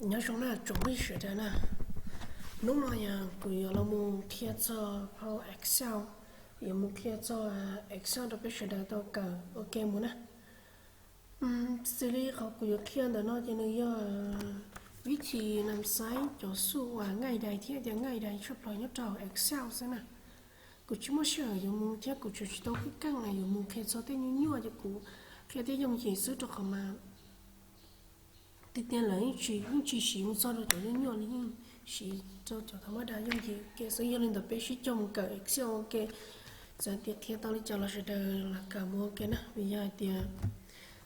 Nyob zoo na tsoom phooj ywg sawv daws na. Hnub no yog kuv yuav los mus qhia txog phau Excel, kuv yuav mus qhia txog Excel rau peb sawv daws tau kawm ua ke mus na. Xws li qhov kuv yuav qhia ntawm no ces nws yog vib thib naj xaiv cov xuj uas nqaij dais thiab tias nqaij dais tshaj plaws nyob rau hauv Excel xwb na. Kuv tsis muaj sij hawm yuav mus thiab kuv tseem tsis tau keej keej na yuav mus qhia txog tej nyuaj nyuaj ces kuv qhia tej yooj yim xwb rau qhov mas tiag tiag lawm yeej tsis siv mus txog rau cov nyuaj nyuaj li, yeej siv rau cov thaum mab da yooj yim ua ke xwb. Yog li ntawd peb sib coj mus kawm Excel ua ke, txawm tias qhia tau li cas los sawv daws los kawm mus ua ke na. Vim yog hais tias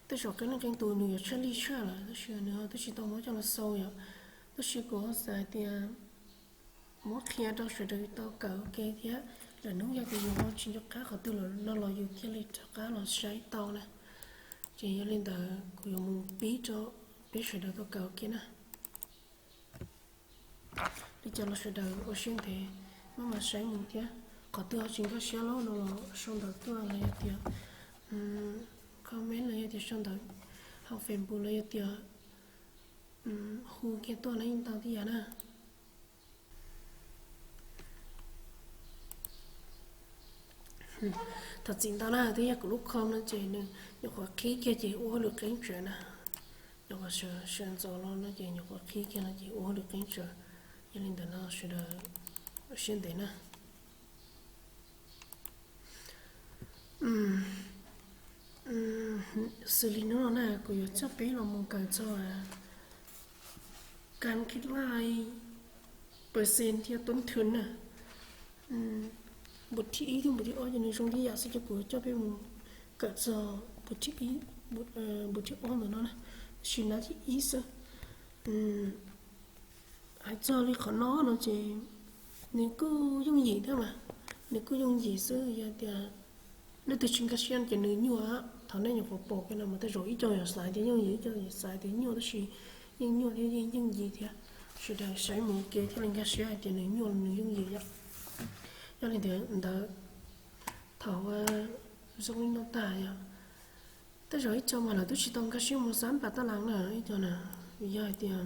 tej zaum qee leej qee tus nws yuav tshaj lij tshaj lawm tab sis nws twb tsis tau muab coj los xau yom. Tab sis kuv xav hais tias muab qhia rau sawv daws tau kawm ua ke thiab lwm hnub yog tias yus ho tsis nco qab qhov twg no los yus thiaj li rov qab los saib tau na. Ces yog li ntawd kuv yuav mus pib rau peb sawv daws tau kawm ua ke na. Li cas los sawv daws ua siab ntev maj mam saib mus thiab, qhov twg ho tsis nkag siab los no los sau ntawv tuaj los yog tias comment los yog tias sau ntawv hauv Facebook los yog tias hu kiag tuaj los yeej tau tib yam na. Thov txim ntau na, twb yog kuv lub com no ces nws nyuam qhuav qhib kiag ces ua hauj lwm qeeb tsawv na. Nyuam qhuav sawv ntxov los no ces nyuam qhuav qhib kiag no ces ua hauj lwm qeeb tsawv. Yog li ntawd no sawv daws ua siab ntev na. Xws li hnub no na kuv yuav coj peb los mus kawm txog kam khib laj percent thiab toob thwv na. Npus thib ib thiab npus thib ob ces nws zoo li yam xwb ces kuv yuav coj peb mus kawm txog npus thib ib, npus thib ob ntawm no na, tab sis nab thib ib xwb. Hais txog li qhov no no ces nws kuj yooj yim thiab mas, nws kuj yooj yim xwb. Yog tias leej twg tsis nkag siab ces nws nyuaj, thaum nej nyuam qhuav pom kiag no mas tej zaum ib co yuav xav tias yooj yim, ib co yuav xav tias nyuaj, tab sis yeej nyuaj thiab yeej yooj yim thiab. Sawv daws saib mus ua ke thiaj li nkag siab hais tias nws nyuaj los nws yooj yim yom. Yog li ntawd thaum zoo li no tag yog tej zaum ib co mas lawv twb tsis tau nkag siab mus xab npas tab laj na ib co na, vim yog hais tias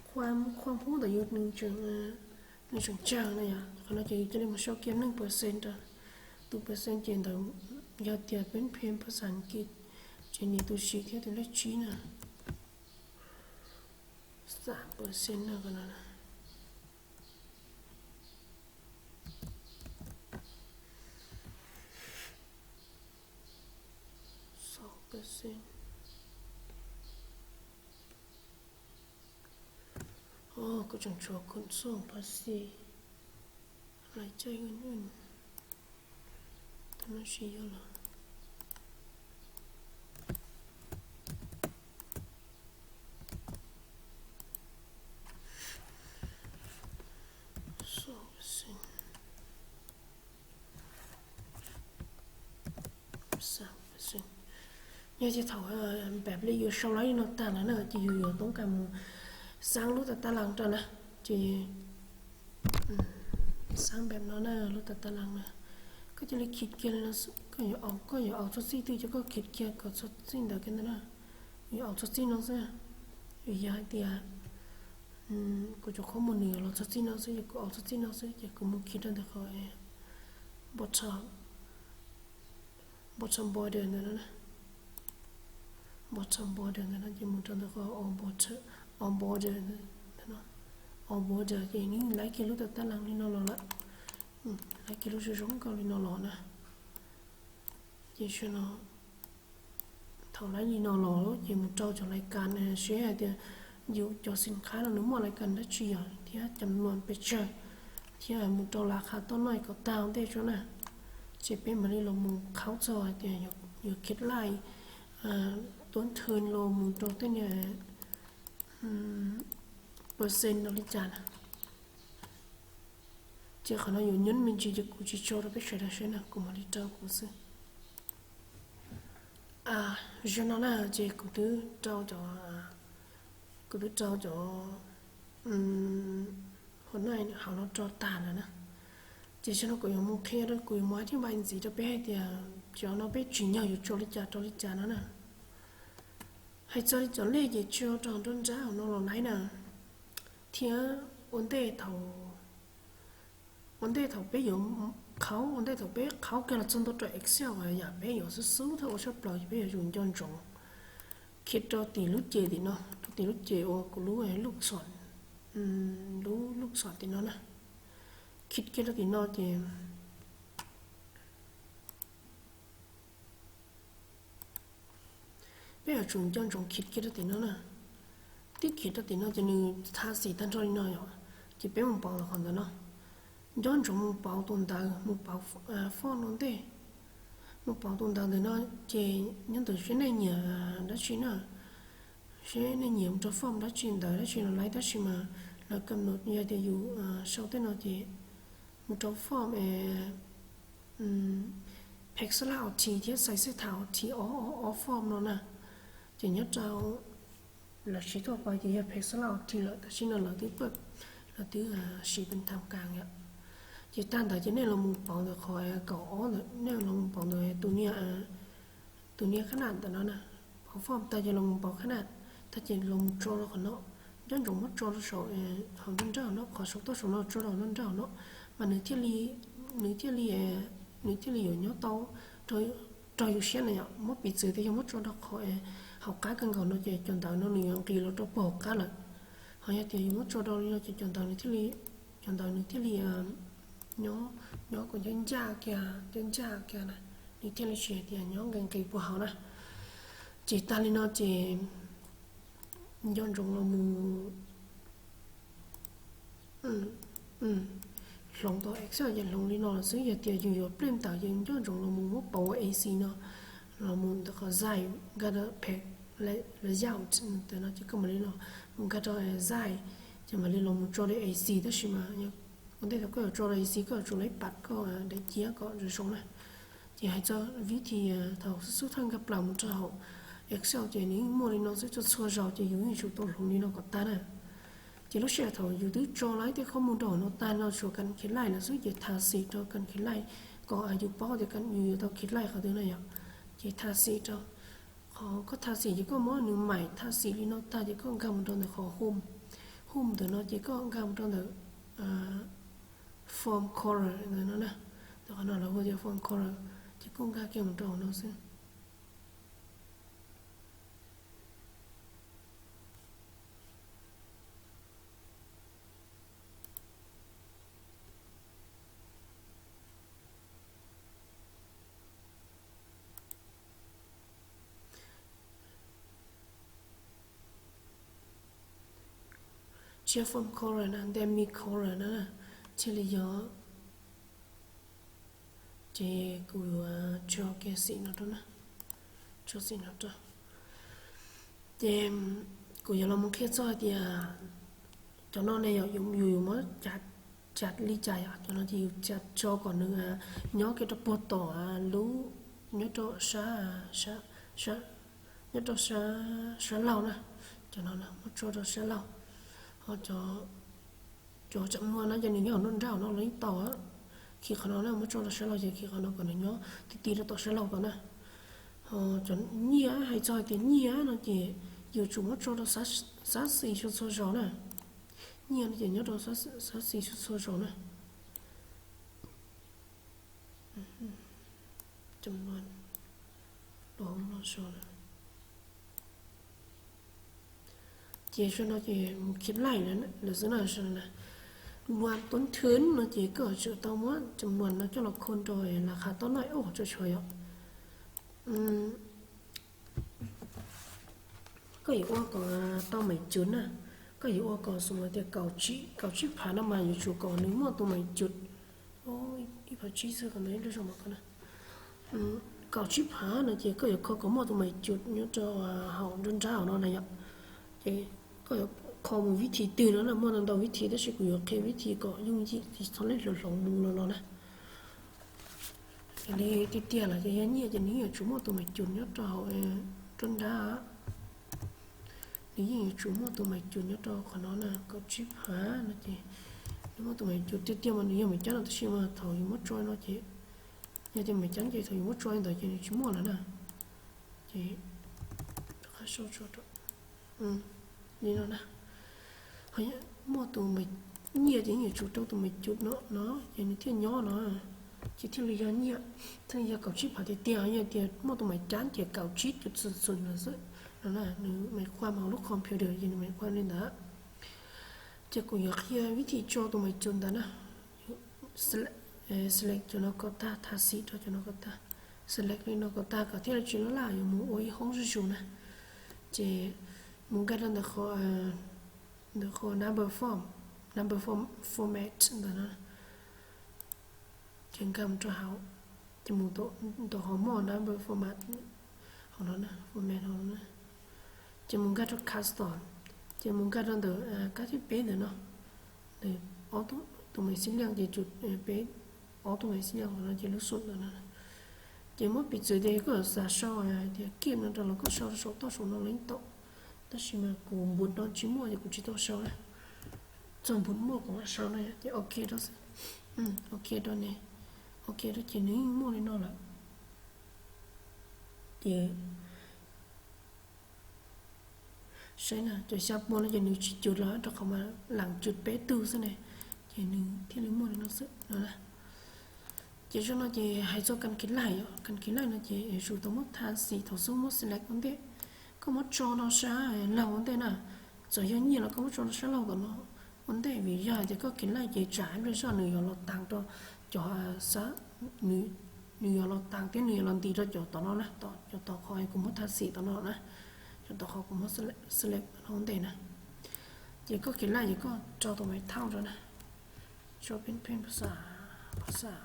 qhua qhua hmub ntawm yus nws tseem tsawg na yom. Qhov no ces yus cia li mus sau kiag neeg percent rau, tus percent ces ntawd yog tias peb phem phas xas kiv ces nias tus xis thiab tus lej tsib na, xas percent na qhov no na. Xas percent. Kuv tseem tshuav khun xoj pas xi lais caij hnub, tus no tsis yog los. Yog tias thaum npam li yus sau lawm li no tag lawm na ces yus yuav toob kas mus xab lub tas tab laj rau na, ces xab npam no na lub tas tab laj na, koj cia li khij kiag li no, koj yuav, koj yuav aus txog txij twg ces koj khij kiag kom txog txij ntawd kiag ntag na. Yuav aus txog txij no xwb, vim yog hais tias kuv cov qhob mus nws yuav los txog txij no xwb, ces kuv aus txog txij no xwb ces kuv mus khij rau ntawm qhov bottom, bottom border ntawd no, bottom border ntawd no ces mus rau ntawm qhov all border, all border ntawd no, all border ces nws laiv kiag lub tas tab laj li no los lawm, laiv kiag lub zoo zoo nkauj li no los na. Ces saib no, thaum laiv li no los ces mus rau cov lais kas seb hais tias yus cov xim qhab no nws muaj lais kas dab tsi yom thiab cov nuam pes tsawg, thiab mus rau lav qha toj noj kom tag ua ntej tso na. Ces peb mam li los mus qhaub txog hais tias yuav khij laj tuab thw los mus rau tej niag percent no li cas na. Ces qhov no yuav nyob me ntsis ces kuv tsis tso rau peb sawv daws saib na, kuv mam li rau kuv xwb. Zaum no na ces kuv twb rau cov, kuv twb rau cov hauv no rau tag lawm na. Ces zaum no kuv yuav mus qhia rau, kuv yuav mus hais thiab npaj ntxiv rau peb hais tias cov no peb tsim nyog yuav tso li cas rau li cas no na. Hais txog li cov lej ces tso rau nruab nrab hauv no los laib na, thiab ua ntej thaum, ua ntej thaum peb yuav qhaub, ua ntej thaum peb qhaub kiag los txog ntua rau Excel yam peb yuav xub xub thiab ua tshaj plaws ces peb yuav tsum nco ntsoov khij rau tim lub ces tim no, rau tim lub ces uas kuv lub lub xom, lub lub xom tim no na, khij kiag rau tim no ces peb yuav tsum nco ntsoov khij kiag rau tim no na. Tib khij rau tim no ces nws tha xim tag nrho li no yom, ces peb mus pauv qhov ntawd no. Nco ntsoov mus pauv tus ntawv, mus pauv form ua ntej. Mus pauv tus ntawv ntawm no ces nyob ntawm seb nej nyiam dab tsi na, seb nej nyiam mus rau form dab tsi ntawv dab tsi los laib, tab sis mas lawv kam num yog tias yus sau tej no ces mus rau form pixel ot thiab size ot ob ob form no na. Ces nyob rau lawv siv tuaj pais ces yog pixel ot lawm, tam sim no lawv twb, lawv twb siv pes tham kas yom. Ces tag ntawd ces nej los mus pauv ntawm qhov kaum ob ntawd, nej los mus pauv ntawm tus niag, tus niag qhab nam ntawm no na. Pauv form tag ces los mus pauv qhab nam tag ces los mus tso rau qhov no. Nco ntsoov muab tso rau saum hauv nruab nrab no, qhov saum toj saum no tso rau hauv nruab nrab no, mas nws thiaj li, nws thiaj li, nws thiaj li yuav nyob tau rau yus siab na yom. Muab piv txwv tias yog muab tso rau qhov hauv qab kawg nkaus no ces cov ntawv no nws yuav nqis los rau puag hauv qab lawm. Ho yog tias yus muab tso rau li no ces cov ntawv nws thiaj li, cov ntawv nws thiaj li nyob, nyob kom ncaj ncaj kiag, ncaj ncaj kiag na, nws thiaj li tsis hais tias nyob nqis nqis puag hauv na. Ces tag li no ces nco ntsoov los mus hloov tau Excel ces hloov li no xwb. Yog tias yus yuav print tawm ces nco ntsoov los mus muab pauv ua A C no, los mus ntawm qhov xais nkag rau pem layout ntawm no ces koj mam li los mus nkag rau xais, ces mam li los mus tso li A C. Tab sis mas ua ntej thaum koj yuav tso rau A C koj yuav tsum laib pam koj daim ciab kom zoo zoo na. Ces hais txog vib thi thaum xub xub thawj nkag plaws mus rau hauv Excel ces nws yeej muaj li no xwb, txhua txhua zaus ces yus yeej tsum tau hloov li no kom tag na. Ces lub sij hawm thaum yus twb tso laib tej qhob mus rau hauv no tag no tshuav kas khiv laij lawm xwb ces tha xim rau kas khiv laij kom yus paub tias yus yuav tau khiv laij qhov twg na yom. Ces tha xim rau, qhov koj tha xim ces koj muab nws maim tha xim li no tag ces koj nkag mus rau ntawm qhov home, home ntawm no ces koj nkag mus rau ntawm form color ntawm no na. Ntawm qhov no lawv hu tias form color, ces koj nkag kiag mus rau hauv no xwb. Thiab form color na, demi color na, thiaj li yog. Ces kuv yuav tso kiag xim no rau na, tso xim no rau. Ces kuv yuav los mus qhia txog hais tias cov no ne yom, yus yuav muab cas li cas yom, cov no ces yus cas tso kom nws nyob kiag rau puag tom lub, nyob rau sab, nyob rau sab laug na. Cov no muab tso rau sab laug. Ho cov, cov tsam muag no ces nws nyob hauv nruab nrab hauv no los yeej tau. Khi qhov no na, muab tso rau sab laug ces khi qhov no kom nws nyob ti ti rau tom sab laug tau na. Ho cov nyiaj, hais txog hais tias nyiaj no ces yuav tsum muab tso rau xab xis txhua txhua zaus na. Nyiaj no ces nyob rau xab xis txhua txhua zaus na. Ces saum no ces mus khiv laij lawm xwb na. Lua toob thwv no ces koj tsum tau muab cam muas no coj los khoo rau las kha tau noj ib ua tso tshuav yom. Koj yuav ua kom tau mais cuv na, koj yuav ua kom xum tias kaum tsib phav no mas yuav tsum kom nws muaj tus mais cuv. Ib phav tsib xwb, kaum tsib phav no ces koj yuav kho kom muaj tus mais cuv nyob rau hauv nruab nrab hauv no na yom. Ces koj yuav kho mus vib thi twg no na, muaj ntau ntau vib thi tab sis kuv yuav qhia vib thi kom yooj yim tsis txhob lej hloov hloov mus los los na. Li tiag tiag lawm ces yog nyiaj ces nws yeej yuav tsum muaj tus mais cuv nyob rau hauv nruab nrab. Nws yeej yuav tsum muaj tus mais cuv nyob rau qhov no na, kaum tsib phav no ces nws muaj tus mais cuv tiag tiag mas nws yog mais cab no tab sis mas thaum yus muab tso no ces, yog tias mais cab ces thaum yus muab tso li ntawd ces nws tsis muaj lawm na. Ces sau tso rau li no na. Muaj tus me nyiaj ces yeej yuav tsum rau tus me cum no no ces nws thiaj nyob no, ces thiaj li yog nyiaj, thiaj li yog kaum tsib phav tiag tiag. Yog tias muaj tus me cab ces kaum tsib tus xwm xwm no xwb no na. Nws me qhuaj mas lub computer ces nws me qhuaj li ntawd. Ces kuv yuav qhia vib thim tso tus me cum ntawd na. Select cov no kom tag, tha xim rau cov no kom tag. Select li no kom tag kom thiaj li tsis laj laj yuav mus ua ib hoob zuj zus na. Ces mus nkag rau ntawm qhov, ntawm qhov number form, number form format ntawd na. Ces nkag mus rau hauv, ces mus ntawm qhov muaj number format hauv no, format hauv no. Ces mus nkag rau custom, ces mus nkag rau ntawm kab thib peb ntawm no, ntawm ob tug me xib liaj ces tsum peb, ob tug me xib liaj ntawm no ces lub xum ntawm no. Ces muab piv txwv tias koj xav sau tias kij no rau los koj sau rau saum toj saum no los yeej tau, tab sis mas kuv nput no tsis muaj ces kuv tsis tau sau na. Txog nput muaj kuv mam sau na. Ces ok rau xwb, ok rau ne, ok rau ces nws yeej muaj li no lawm. Ces saib na, cov xya pua no ces nws tsis cus los rau qhov mas leem cus peb tug xwb ne, ces nws thiaj li muaj li no xwb no. Ces zaj no ces hais txog kas khiv laij os, kas khiv laij no ces yuav tsum tau muab tha xim thaum xub muab select ua ntej. Koj muab tso rau sab laug ua ntej na, txawm yog nyiaj los koj muab tso rau sab laug tom no ua ntej, vim yog tias koj khiv laij ces tsam ib pliag zoj nws yuav los taag rau cov, nws yuav los taag thiab nws yuav los ntis rau cov tom no na, cov tom qhov kuv muab tha xim tom no na, cov tom qhov kuv muab select tom no ua ntej na. Ces koj khiv laij ces koj rau tus me thauj rau na, tso pheej pheej phas xas,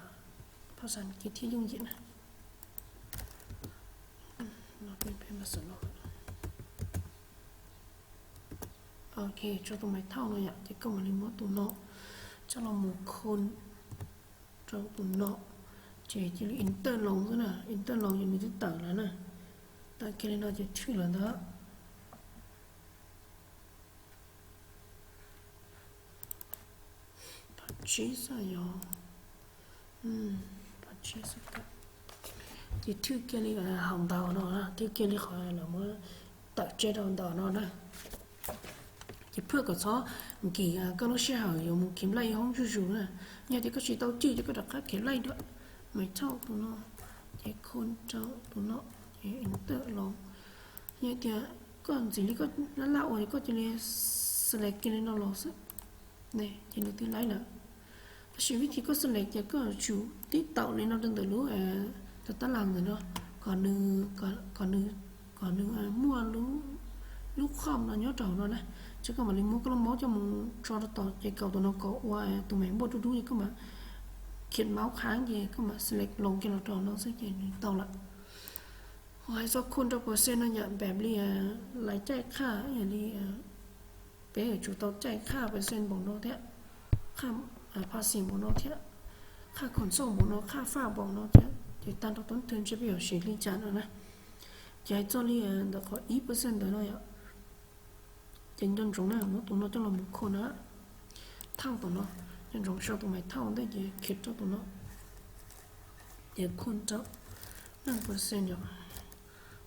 phas xas ces thiaj yooj yim na. Ok, tso tus me thauj no yom, ces koj mam li muab tus no coj los mus khon rau tus no, ces cia li enter loos xwb na, enter loos ces nws twb tawm lawm na. Tawm kiag li no ces thwj lawm ntag. Phav tsib xwb yog, phav tsib xwb. Ces thwj kiag li hauv ntawv no, thwj kiag li qhov lawv muab tawm tseg rau ntawm no na. Ces phwj kom txhob nkim koj lub sij hawm yuav mus khiv laij ib hoob zuj zus na. Yog tias koj tsis tau cwj ces koj rov qab khiv laij dua, mes thauj tus no, ces khon rau tus no, ces enter loos. Yog tias koj ntxiv li koj laj laj ua ces koj cia li select kiag li no los xwb, ces nws twb laij lawm. Tab sis vib thib koj select ces koj yuav tsum tib taum li no rau ntawm lub, tab tab las ntawm no, kom nws, kom nws muaj lub khom no nyob rau hauv no na. Ces koj mam li muab koj lub maub coj mus tso rau tom ces kaum tus no kom ua tus me npuaj dub dub ces koj mam khiav maub khav ces koj mam select loos kiag los rau hauv no xwb ces nws tau lawm. Ho hais txog khon rau percent no yom, npam li lais caij qhaj yam li peb yuav tsum tau caij qhaj percent npaum no thiab, qhaj phas xim npaum no thiab, qhaj khon xauj npaum no, qhaj faj npaum no thiab, ces tag nrho toob thwj ntshe peb yuav siv li cas no na. Ces hais txog li ntawm qhov ib percent ntawd no yom, ces nco ntsoov na, muab tus no coj los mus khon na, thauj tus no, nco ntsoov sau tus me thauj ntej ces khiav rau tus no, ces khon rau nees percent yom,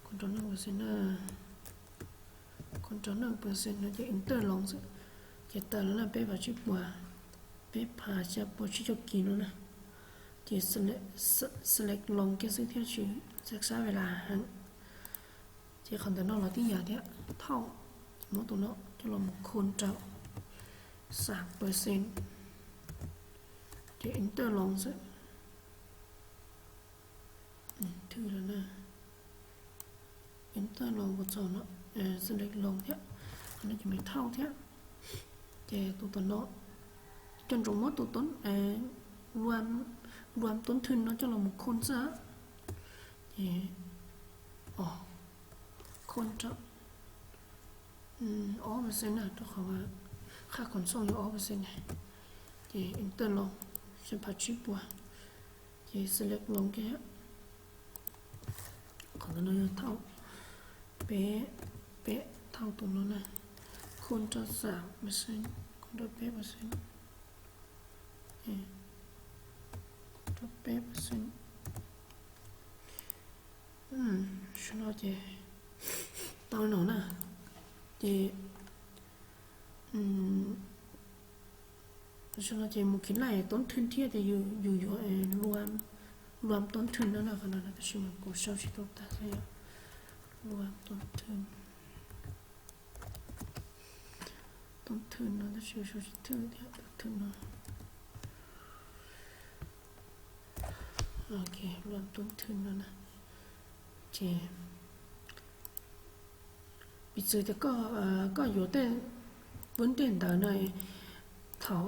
khon rau nees percent na, khon rau nees percent no ces enter loos xwb, ces tawm lawm na peb phav tsib puas, peb phav xya puas tsib caug kis no na. Ces select loos kiag xwb thiaj tsis xav xav ve las heev. Ces qhov ntawm no los tib yam thiab, thauj, ces muab tus no coj los mus khon rau xam percent, ces enter loos xwb. Thwj lawm na, enter loos puas txog no, select loos thiab, qhov no ces me thauj thiab. Ces tus tom no, nco ntsoov muab tus toob, luam toob thwj no coj los mus khon xwb. Ces khon rau ob percent na, rau qhov qhaj khon xauj yog ob percent na. Ces enter loos, xya phav tsib puas, ces select loos kiag. Qhov ntawm no yog thauj, peb, peb thauj tus no na, khon rau xam percent, khon rau peb percent, rau peb percent. Xyov no ces tau no na. Ces, no ces mus khiv laij toob thwj thiab ces yus yuav luam toob thwj no na, qhov no tab sis mas kuv sau tsis tau tag xwb yom. Luam toob thwj, toob thwj no tab sis sau tsis thwj thiab, toob thwj no. Ok, luam toob thwj no na. Ces piv txwv tias koj yuav tej, pub tej ntawv no, thaum,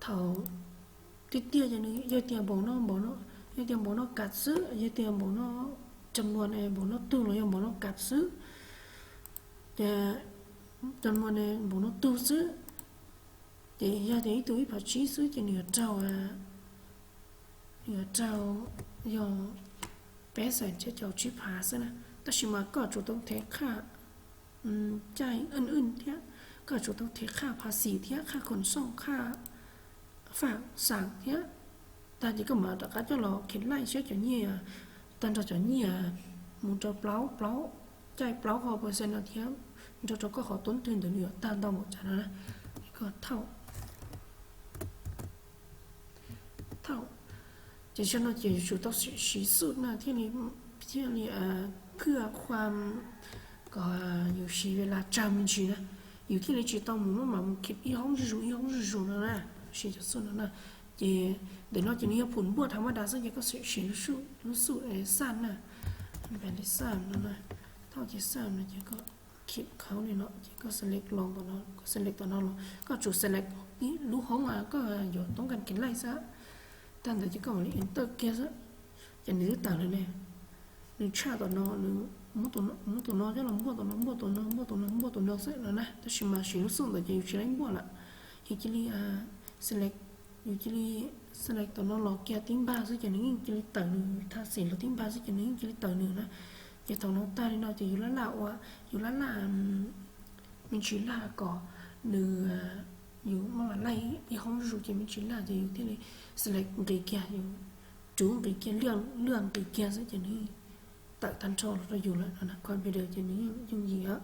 thaum tiag tiag ces nws yog tias npaum no, npaum no, yog tias npaum no kav xwb, yog tias npaum no, cam nuas npaum no tug los yog npaum no kav xwb. Ces cam nuas npaum no tug xwb. Ces yog tias ib tug ib phav tsib xwb ces nws yuav raug, nws yuav raug yog peb xees thiab caum tsib phav xwb na. Tab sis mas koj tsuas tau thev qhaj caij wj wj thiab, koj tsuas tau thev qhaj phav xis thiab qhaj khoom xooj qhaj faj xam thiab. Tag ces koj mam rov qab coj los khiv laij saib cov nyiaj, tag nrho cov nyiaj mus rau plaub, plaub, caij plaub qho percent no thiab, nrog rau koj qhov toob thwj ntawd nws yuav tag ntau npaum cas no na. Koj thauj, thauj. Ces zaj no ces yuav tsum tau siv xub na thiaj li, thiaj li phwj qhua kom yus siv ves las tsawg me ntsis na, yus thiaj li tsis tau mus maj mam mus khiv ib hoob zuj zus ib hoob zuj zus no na. Siv cov xub no na. Ces ntawm no ces nws yog phum npuaj thav maj das xwb ces koj siv lub xub, lub xub xaj na, npam li xaj no na, thauj ces xaj no ces koj khiv qhauv li no ces koj select los, koj select tom no los, koj tsuas select ib lub hoob koj yuav toob kas khiv laij xwb. Tag ntawd ces koj mam li enter kiag xwb. Ces nws twb tawm lawm ne. Nws tshaj tom no, nws muab tus no coj los npuaj tom no, npuaj tus no, npuaj tus no, npuaj tus no xwb no na. Tab sis mas siv lub xub ntawd ces yus tsis laib npuaj lawm. Yus cia li select, yus cia li select tom no los kiag tib npag xwb ces nws yeej cia li tawm nws, thaj xim los tib npag xwb ces nws yeej cia li tawm nws na. Ces thaum no tag li no ces yus laj laj ua, yus laj laj, me ntsis laj kom nws, yus maj mam laij ib hoob zuj zus ces me ntsis laj ces yus thiaj li select nqis kiag, yus rub nqis kiag, lwaj nqis kiag xwb ces nws tawm tag nrho los rau yus lawm no na. Computer ces nws yooj yim.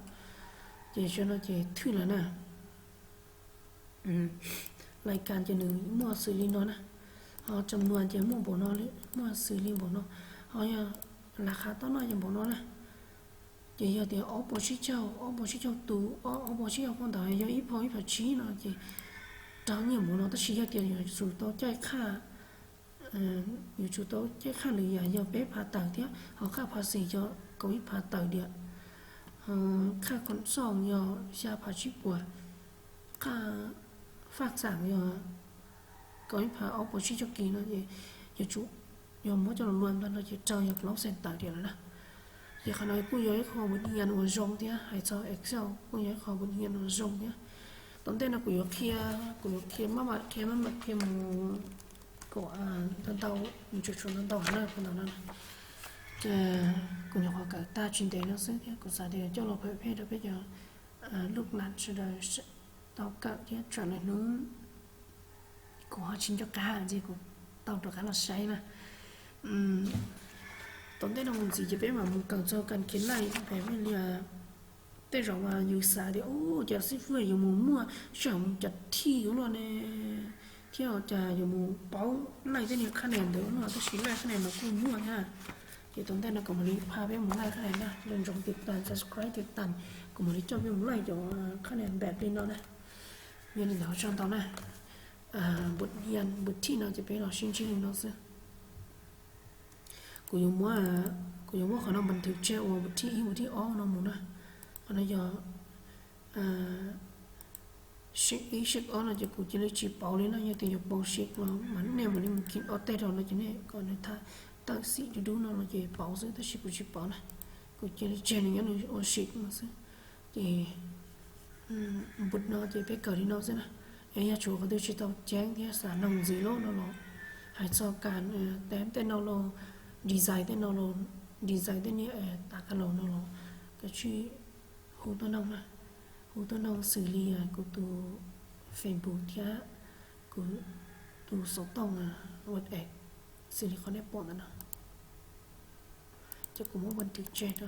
Ces zaj no ces thwj lawm na. Lais kas ces nws muaj xws li no na. Ho cam nuas ces muaj npaum no li, muaj xws li npaum no. Ho yog lav qhav tob no ces npaum no na. Ces yog tias ob puas tsib caug, ob puas tsib caug tus, ob puas tsib caug phav ntawd yog ib phav ib phav tsib no ces raug nyiaj npaum no. Tab sis yog tias yuav tsum tau caij qhaj, yuav tsum tau caij qhaj lwm yam yog peb phav tawm thiab, ho qhaj phav xis yog kaum ib phav tawm diam, qhaj khoom xooj yog xya phav tsib puas, qhaj faj xam yog kaum ib phav ob puas tsib caug kis no ces yuav tsum, yog muab coj los luam ntawm no ces raug yog plaub xees tawm diam lawm na. Ces qhov no kuj yog ib qho npus nian uas zoo thiab, hais txog Excel kuj yog ib qho npus nian uas zoo thiab. Tom ntej no kuv yuav qhia, kuv yuav qhia maj mam qhia, maj mam qhia mus kom ntau ntau, mus tsuas tsuas ntau ntau na, ntau na. Ces kuv nyuam qhuav kawm tag tsis ntev no xwb thiab kuv xav tias coj los phawm phem rau peb cov lub nas sawv daws tau kawm thiab tsam lwm hnub kuv ho tsis nco qab ces kuv tau rov qab los saib na. Tom ntej no mus ntxiv ces peb mam mus kawm txog kas khiv laij pem li tej zaum mas yus xav tias ub, cas xib fwb yuav mus muaj sij hawm mus cas thij ub luaj ne, thiab cas yuav mus paub laij tej niag qhab nia ntawd ub luaj, tab sis laij qhab nia no kuj muaj thiab. Ces tom ntej no kuv mam li pha peb mus laij qhab nia na, nco ntsoov tiv tas, subscribe tiv tas, kuv mam li coj peb mus laij cov qhab nia npam plig no na. Yog li ntawd tsaug ntau na. Npus nian npus thij no ces peb los sib ntsib li no xwb. Kuv yuav muab, kuv yuav muab qhov no npas thwv tseg ua npus thij ib npus thij ob no mus na. Qhov no yog shift ib shift ob no ces kuv cia li tsis pauv li no, yog tias yuav pauv shift los mas nej mam li mus khij ob teg rau no ces nej kom nws tham tawm xim dub dub no los ces pauv xwb, tab sis kuv tsis pauv na. Kuv cia li tseg nws nyob nws ua shift no xwb. Ces npus no ces peb kawm li no xwb na. Es yog tshuav qhov twg tsis tau ceev thiab xav noog ntxiv lawm no los, hais txog kas tej no los, design tej no los, design tej niag tas kas laus no los, kav tsij hu tuaj noog na. Hu tuaj noog xws li kuv tus Facebook thiab kuv tus xov tooj WhatsApp, xws li qhov nej pom ntawm no. Ces kuv muab ua dim tseg na.